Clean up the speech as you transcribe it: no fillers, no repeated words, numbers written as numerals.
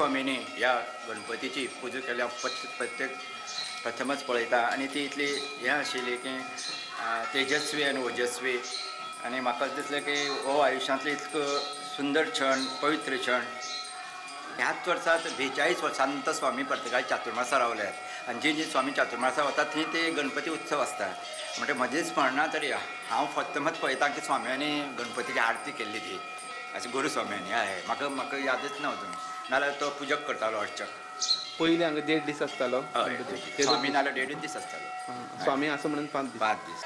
गुरुस्वामींनी ह्या गणपतीची पुजा केल्या प्रत्येक प्रथमच पळयता आनी ती इतली हें आशिल्ली की तेजस्वी आनी ओजस्वी आनी म्हाका दिसलें की हो आयुश्यांतलो इतको सुंदर क्षण, पवित्र क्षण. ह्याच वर्सात 42 वर्सांत स्वामी पर्तगाळी चातुर्मासा रावल्यात आनी जी जी स्वामी चातुर्मासा वतात थंय ते गणपती उत्सव आसता. म्हणजे म्हजी स्मरणा तरी हांव प्रथमच पळयता की स्वाम्यांनी गणपतीची आरती केल्ली ती अशें गुरुस्वाम्यांनी. हय, म्हाका म्हाका यादच ना अजून, नाल्यार तो पुजक करतालो अर्चक. पयलीं हांगा 1.5 दीस आसतालो स्वामी, नाल्यार 1.5 दीस आसतालो स्वामी, असो म्हणून 5 दीस. 5 दीस.